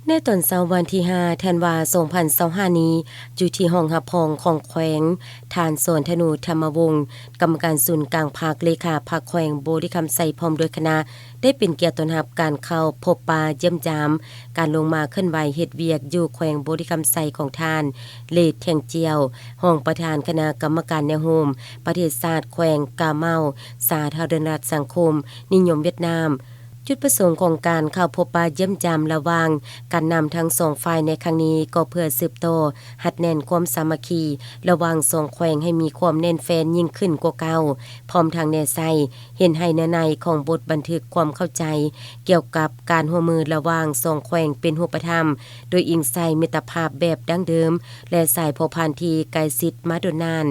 ໃນຕອນເຊົ້າວັນທີຫ້າ ທັນວາ ສອງພັນຊາວຫ້ານີ້ ຢູ່ທີ່ຫ້ອງຮັບຮອງຂອງແຂວງ, ທ່ານ ສອນທະນູ ທຳມະວົງ ກຳມະການສູນກາງພັກ, ເລຂາພັກແຂວງບໍລິຄຳໄຊ ພ້ອມດ້ວຍຄະນະ ໄດ້ເປັນກຽດຕ້ອນຮັບການເຂົ້າພົບປະຢ້ຽມຢາມ ການລົງມາເຄື່ອນໄຫວເຮັດວຽກຢູ່ແຂວງບໍລິຄຳໄຊຂອງທ່ານ ເລດ ແທງຈຽວ ຮອງປະທານຄະນະກຳມະການແນວໂຮມປະເທດຊາດແຂວງກາເມົາ ສາທາລະນະລັດສັງຄົມນິຍົມຫວຽດນາມ. ຈຸດປະສົງຂອງການເຂົ້າພົບປະຢ້ຽມຢາມລະຫວ່າງການນຳທັງສອງຝ່າຍໃນຄັ້ງນີ້ ກໍເພື່ອສືບຕໍ່ຮັດແໜ້ນຄວາມສາມັກຄີລະຫວ່າງສອງແຂວງໃຫ້ມີຄວາມແໜ້ນແຟ້ນຍິ່ງຂຶ້ນກວ່າເກົ່າ, ພ້ອມທັງແນໃສ່ ເຫັນໃຫ້ເນື້ອໃນຂອງບົດບັນທຶກຄວາມເຂົ້າໃຈກ່ຽວກັບການຮ່ວມມືລະຫວ່າງສອງແຂວງເປັນຮູບປະທຳ, ໂດຍອີງໃສ່ມິດຕະພາບແບບດັ້ງເດີມ ແລະ ສາຍພົວພັນທີ່ໃກ້ຊິດມາດົນນານ.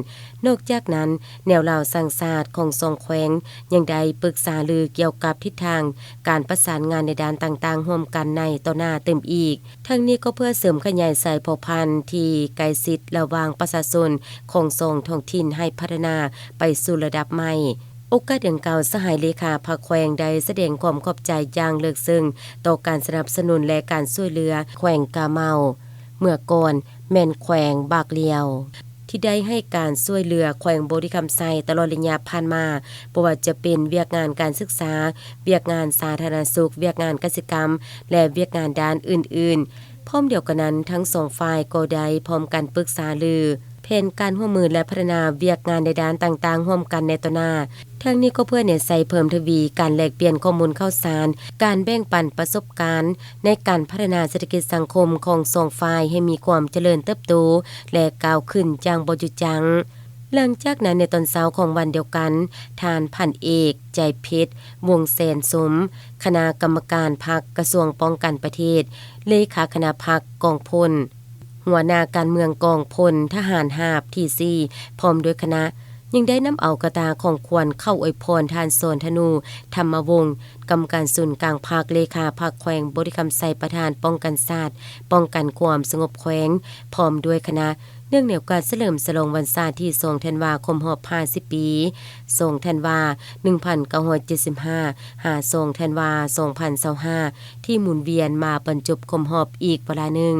ນອກຈາກນັ້ນ, ແນວລາວສ້າງຊາດຂອງສອງແຂວງຍັງໄດ້ປຶກສາລືກ່ຽວກັບທິດທາງການປະສານງານໃນດ້ານຕ່າງໆຮ່ວມກັນໃນຕໍ່ໜ້າຕື່ມອີກ. ທັງນີ້ກໍເພື່ອເສີມຂະຫຍາຍສາຍພົວພັນທີ່ໃກ້ຊິດລະຫວ່າງປະຊາຊົນຂອງສອງທ້ອງຖິ່ນໃຫ້ພັດທະນາໄປສູ່ລະດັບໃໝ່. ໂອກາດດັ່ງກ່າວ, ສະຫາຍເລຂາພັກແຂວງໄດ້ສະແດງຄວາມຂອບໃຈຢ່າງເລິກເຊິ່ງຕໍ່ການສະໜັບສະໜູນ ແລະ ການຊ່ວຍເຫຼືອແຂວງກາເມົາ ເມື່ອກ່ອນແມ່ນແຂວງບາກລຽວ ທີ່ໄດ້ໃຫ້ການຊ່ວຍເຫຼືອແຂວງບໍລິຄຳໄຊຕະຫຼອດໄລຍະຜ່ານມາ, ບໍ່ວ່າຈະເປັນວຽກງານການສຶກສາ, ວຽກງານສາທາລະນະສຸກ, ວຽກງານກະສິກຳ ແລະ ວຽກງານດ້ານອື່ນໆ. ພ້ອມດຽວກັນນັ້ນ, ທັງສອງຝ່າຍກໍໄດ້ພ້ອມກັນປຶກສາລືແຜນການຮ່ວມມື ແລະ ພັດທະນາວຽກງານໃນດ້ານຕ່າງໆຮ່ວມກັນໃນຕໍ່ໜ້າ. ທັງນີ້ກໍເພື່ອແນໃສ່ເພີ່ມທະວີການແລກປ່ຽນຂໍ້ມູນຂ່າວສານ, ການແບ່ງປັນປະສົບການໃນການພັດທະນາເສດຖະກິດສັງຄົມຂອງສອງຝ່າຍໃຫ້ມີຄວາມຈະເລີນເຕີບໂຕ ແລະ ກ້າວຂຶ້ນຢ່າງບໍ່ຢຸດຢັ້ງ. ຫຼັງຈາກນັ້ນໃນຕອນເຊົ້າຂອງວັນດຽວກັນ, ທ່ານພັນເອກ ໃຈເພັດ ວົງແສນສົມ ຄະນະກຳມະການພັກກະຊວງປ້ອງກັນປະເທດ, ເລຂາຄະນະພັກກອງພົນ, ຫົວໜ້າການເມືອງກອງພົນທະຫານຫາບທີສີ່ ພ້ອມດ້ວຍຄະນະ ຍັງໄດ້ນຳເອົາກະຕ່າຂອງຂວັນເຂົ້າອວຍພອນທ່ານ ສອນທະນູ ທຳມະວົງ ກຳມະການສູນກາງພັກ, ເລຂາພັກແຂວງບໍລິຄຳໄຊ, ປະທານປ້ອງກັນຊາດ, ປ້ອງກັນຄວາມສະຫງົບແຂວງ ພ້ອມດ້ວຍຄະນະ ເນື່ອງໃນໂອກາດສະເຫຼີມສະຫຼອງວັນຊາດທີສອງທັນວາ ຄົບຮອບຫ້າສິບປີ, ສອງທັນວາ ໜຶ່ງພັນເກົ້າຮ້ອຍເຈັດສິບຫ້າ ຫາ ສອງທັນວາ ສອງພັນຊາວຫ້າ ທີ່ໝູນວຽນມາບັນຈົບຄົບຮອບອີກວາລະໜຶ່ງ.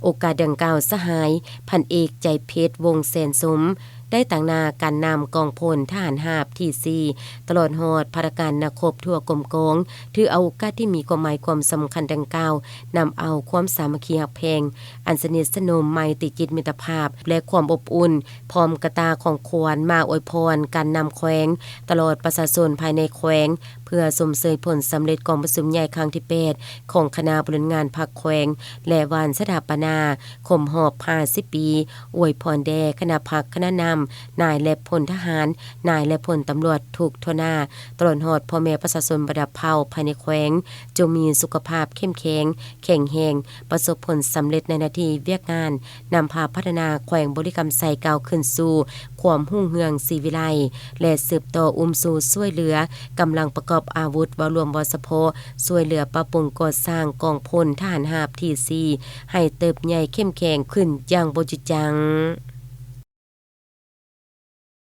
ໂອກາດດັ່ງກ່າວ, ສະຫາຍພັນເອກ ໃຈເພັດ ວົງແສນສົມ ໄດ້ຕາງໜ້າການນຳກອງພົນທະຫານຫາບທີສີ່ ຕະຫຼອດຮອດພະນັກງານນັກຮົບທົ່ວກົມກອງ ຖືເອົາໂອກາດທີ່ມີຄວາມໝາຍຄວາມສຳຄັນດັ່ງກ່າວ ນຳເອົາຄວາມສາມັກຄີຮັກແພງ ອັນສະໜິດສະໜົມ, ໄມຕີຈິດມິດຕະພາບ ແລະ ຄວາມອົບອຸ່ນ ພ້ອມກະຕ່າຂອງຂວັນມາອວຍພອນການນຳແຂວງ ຕະຫຼອດປະຊາຊົນພາຍໃນແຂວງ ເພື່ອຊົມເຊີຍຜົນສຳເລັດກອງປະຊຸມໃຫຍ່ຄັ້ງທີແປດ ຂອງຄະນະບໍລິຫານງານພັກແຂວງ ແລະ ວັນສະຖາປະນາຄົບຮອບຫ້າສິບປີ, ອວຍພອນແດ່ຄະນະພັກ, ຄະນະນຳ, ນາຍ ແລະ ພົນທະຫານ, ນາຍ ແລະ ພົນຕຳຫຼວດທຸກທົ່ວໜ້າ, ຕະຫຼອດຮອດພໍ່ແມ່ປະຊາຊົນບັນດາເຜົ່າພາຍໃນແຂວງ, ຈົ່ງມີສຸຂະພາບເຂັ້ມແຂງ, ແຂງແຮງ, ປະສົບຜົນສຳເລັດໃນໜ້າທີ່ວຽກງານ, ນຳພາພັດທະນາແຂວງບໍລິຄຳໄຊກ້າວຂຶ້ນສູ່ຄວາມຮຸ່ງເຮືອງສີວິໄລ ແລະ ສືບຕໍ່ອຸ້ມຊູຊ່ວຍເຫຼືອກຳລັງປະກອບອາວຸດ ເວົ້າລວມເວົ້າສະເພາະ ຊ່ວຍເຫຼືອປັບປຸງກໍ່ສ້າງກອງພົນທະຫານຫາບທີສີ່ ໃຫ້ເຕີບໃຫຍ່ເຂັ້ມແຂງຂຶ້ນຢ່າງບໍ່ຢຸດຢັ້ງ.